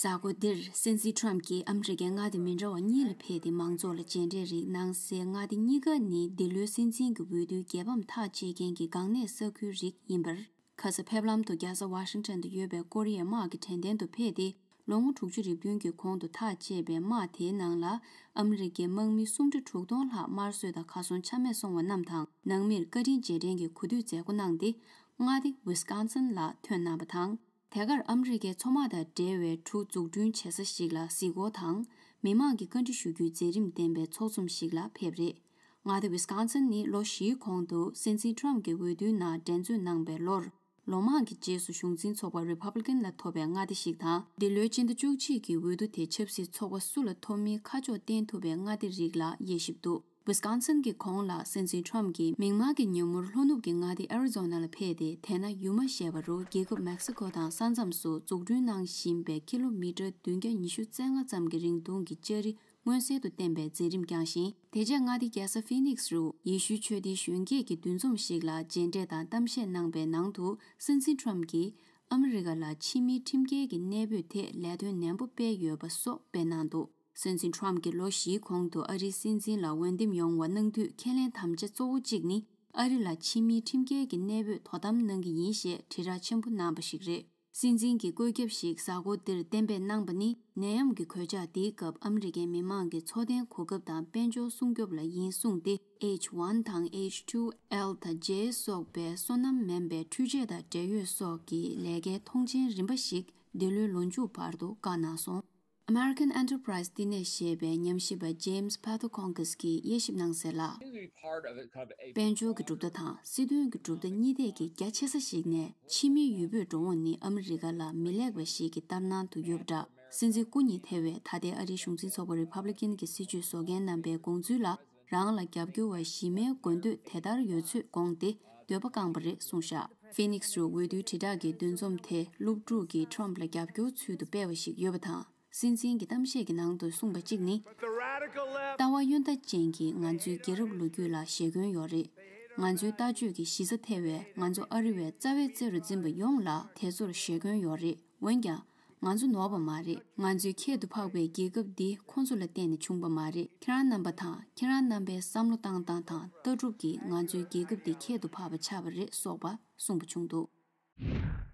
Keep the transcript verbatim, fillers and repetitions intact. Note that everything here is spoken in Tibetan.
གཟའ་འཁོར་འདིར་སྲིད་འཛིན་ཊམ་གྱིས་ཨ་མི་རི་ཀའི་མངའ་སྡེ་མི་འདྲ་བ་གཉིས་ལ་ཕེབས་ཏེ་མང་ཚོགས་ལ་མཇལ་འཕྲད་རིགས་གནང་སའི་མངའ་སྡེ་གཉིས་ཀ་ནི་འདི་ལོའི་སྲིད་འཛིན་གྱི་འོས་བསྡུའི་རྒྱལ་ཕམ་ཐག་བཅད་མཁན་གྱི་འགག་གནད་ས་ཁུལ་རིགས་ཡིན་པར། ཁ་ས་ཕེབས་ལམ་དུ་རྒྱལ་ས་ཝ་ཤིང་ཊོན་དུ་ཡོད་པའི་ཀོ་རི་ཡའི་དམག་གི་དྲན་རྟེན་དུ་ཕེབས་ཏེ། ལོ་ངོ་དྲུག་ཅུ་རེ་བདུན་གྱི་གོང་དུ་ཐག་བཅད་པའི་དམག་དེའི་ནང་ལ་ཨ་མི་རི་ཀའི་དམག་མི་སུམ་ཁྲི་དྲུག་སྟོང་ལྷག་དམར་གསོད་དང་གར་སོང་ཆ་མེད་སོང་བ་རྣམས་དང་། ནང་མིར་བཀའ་དྲིན་རྗེས་དྲན་གྱི་གོ་སྒྲིག་མཛད་སྒོ་གནང་སྟེ། མངའ་སྡེ་ཝི་སི་ཀོན་སིན་ལ་ཐོན་གནང་བ་དང་། དེ་གར་ཨ་མི་རི་ཀའི་མཚོ་དམག་དང་འབྲེལ་བའི་གྲུ་འཛུགས་སྐྲུན་བྱེད་ས་ཞིག་ལ་གཟིགས་སྐོར་དང་། མི་མང་གི་བཀའ་འདྲི་ཞུ་རྒྱུའི་མཛད་རིམ་ལྡན་པའི་ཚོགས་འཛོམས་ཤིག་ལ་ཕེབས་རེད། མངའ་སྡེ་ཝི་སི་ཀོན་སིན་ནི་ལོ་བཞིའི་གོང་དུ་སྲིད་འཛིན་ཊམ་གྱི་འོས་བསྡུའི་ནང་འགྲན་རྩོད་གནང་པའི་ལོར། ལོ་མང་གི་རྗེས་སུ་གཞུང་འཛིན་ཚོགས་པ་རི་པབ་ལི་ཀན་ལ་ཐོབ་པའི་མངའ་སྡེ་ཞིག་དང་། འདི་ལོའི་སྤྱི་ཟླ་བཅུ་གཅིག་གི་འོས་བསྡུ་དེ་ཆབ་སྲིད་ཚོགས་པ་སུ་ལ་ཐོབ་མིན་ཁ་ཕྱོགས་བསྟན་ཐུབ་པའི་མངའ་སྡེ་རིགས་ལ་དབྱེ་ཞིབ་འདུག་ཝི་སི་ཀོན་སིན་གྱི་གོང་ལ་སྲིད་འཛིན་ཊམ་གྱིས་མིག་དམར་གྱི་ཉིན་མོར་ལྷོ་ནུབ་ཀྱི་མངའ་སྡེ་ཨེ་རི་ཛོ་ན་ལ་ཕེབས་ཏེ། དེ་ན་ཡུལ་མ་ཞེས་པ་རུ་རྒྱལ་ཁབ་མེག་སི་ཀོ་དང་ས་མཚམས་སུ་འཛུགས་སྐྲུན་གནང་བཞིན་པའི་ཀི་ལོ་མི་ཊར་བདུན་བརྒྱ་ཉི་ཤུ་རྩ་ལྔ་ཙམ་གྱི་རིང་ཐུང་གི་ལྕགས་རི་མངོན་གསལ་དུ་བསྟན་པའི་མཛད་རིམ་བསྐྱངས་ཤིང་། དེ་རྗེས་མངའ་སྡེ་རྒྱལ་ས་ཕི་ནིག་སི་རུ་ཡེ་ཤུའི་ཆོས་ལྡན་གཞོན་སྐྱེས་ཀྱི་འདུ་འཛོམས་ཤིག་ལ་མཇལ་འཕྲད་དང་གཏམ་བཤད་གནང་པའི་ནང་དུ། སྲིད་འཛིན་ཊམ་གྱིས་ཨ་མི་རི་ཀ་ལ་ཕྱི་མིའི་ཁྲིམས་འགལ་གྱི་གནས་སྤོས་ཐད་ལས་དོན་ནན་པོ་སྤེལ་ཡོད་པ་སོགས་སྤེལ་གནང་འདུག་སྲིད་འཛིན་ཊམ་གྱིས་ལོ་བཞིའི་གོང་དུ་ཨ་རིའི་སྲིད་འཛིན་ལ་འོས་འདེམས་ཡོང་བ་གནང་དུས། ཁས་ལེན་དམ་བཅའ་གཙོ་བོ་གཅིག་ནི། ཨ་རི་ལ་ཕྱི་མིའི་ཁྲིམས་འགལ་གྱི་གནས་སྤོས་དོ་དམ་གནང་གི་ཡིན་ཞེས་དྲིལ་བསྒྲགས་ཆེན་པོ་གནང་པ་ཞིག་རེད། སྲིད་འཛིན་གྱི་བཀོད་ཁྱབ་ཞིག་གཟའ་འཁོར་འདིར་གཏན་འབེབས་གནང་པ་ནི། ནད་ཡམས་ཀྱི་གོད་ཆག་འདིའི་སྐབས་ཨ་མི་རི་ཀའི་མི་མང་གི་འཚོ་རྟེན་གོ་སྐབས་དང་དཔལ་འབྱོར་སྲུང་སྐྱོབ་ལ་ཡིན་གསུངས་ཏེ། ཨེཆ་ཝན་དང་ཨེཆ་ཊུ་ཨེལ་དང་ཇེ་སོགས་པའི་སོ་ནམ་མིན་པའི་འཕྲུལ་ཆས་དང་འབྲེལ་ཡོད་སོགས་ཀྱི་ལས་ཀའི་མཐོང་མཆན་རིམ་པ་ཞིག་འདི་ལོའི་ལོ་མཇུག་བར་དུ་བཀག་གནང་སོང་། American Enterprise བསྟི་གནས་ཞེས་པའི་ཉམས་ཞིབ་པ་James Pethokounkas གིས་དབྱེ་ཞིབ་གནང་གསལ་ལ། དཔལ་འབྱོར་གྱི་གྲུབ་མཐའ་དང་སྲིད་དོན་གྱི་གྲུབ་མཐའ་གཉིས་ཐད་ཀྱི་རྒྱ་ཆེ་ས་ཞིག་ནས། ཕྱི་མིའི་ཡུལ་པོས་འགྲོ་འོང་ནི་ཨ་མི་རི་ཀ་ལ་མི་ལེགས་པ་ཞིག་གི་ལྟར་སྣང་དུ་ཡོད་པ་འདྲ། སྲིད་འཛིན་སྐུ་ཉིད་ཐེ་བས་ད་ལྟའི་ཨ་རིའི་གཞུང་འཛིན་ཚོགས་པ་རི་པབ་ལི་ཀན་གྱི་སྲིད་བྱུས་བཟོ་མཁན་རྣམ་པའི་དགོངས་ཚུལ་ལ། རང་ལ་རྒྱབ་སྐྱོར་བ་གཞི་མའི་དགོས་འདོད་དེ་ལྟར་ཡོད་ཚུལ་དགོངས་ཏེ། འདོད་པ་བསྐངས་པ་རེད་གསུངས་བཞག Phoenix རུ་འོས་བསྡུའི་དྲིལ་བསྒྲགས་ཀྱི་འདུ་འཛོམས་དེ་སློབ་ཕྲུག་གིས་Trump ལ་རྒྱབ་སྐྱོར་ཚུལ་དུ་སྤེལ་བ་ཞིག་ཡོད་པ་དང་། སྲིད་འཛིན་གྱི་གཏམ་བཤད་ཀྱི་ནང་དུ་གསུངས་པ་གཅིག་ནི། ལྟ་བ་གཡོན་ལྟ་ཅན་གྱི་ང་ཚོའི་རྒྱལ་རབས་ལོ་རྒྱུས་ལ་ཞེ་འཁོན་ཡོད་རེད། ང་ཚོའི་ལྟ་སྤྱོད་ཀྱི་གཞི་རྩ་ཐེ་བས་ང་ཚོ་ཨ་རི་བའི་རྩ་བའི་རྩེ་རུ་འཛིན་པ་ཡོངས་ལ་དེ་ཚོར་ཞེ་འཁོན་ཡོད་རེད། འོན་ཀྱང་། ང་ཚོ་ནོར་བ་མ་རེད། ང་ཚོའི་ཁྱད་དུ་འཕགས་པའི་རྒྱལ་ཁབ་འདི་ཁོང་ཚོ་ལ་བརྟེན་ནས་བྱུང་བ་མ་རེད། ཁྱེད་རང་རྣམ་པ་དང་ཁྱེད་རང་རྣམ་པའི་བསམ་བློ་བཏང་སྟངས་དང་ལྟ་གྲུབ་ཀྱིས་ང་ཚོའི་རྒྱལ་ཁབ་འདི་ཁྱད་དུ་འཕགས་པ་ཆགས་པ་རེད་སོགས་པ་གསུངས་པ་བྱུང་འདུག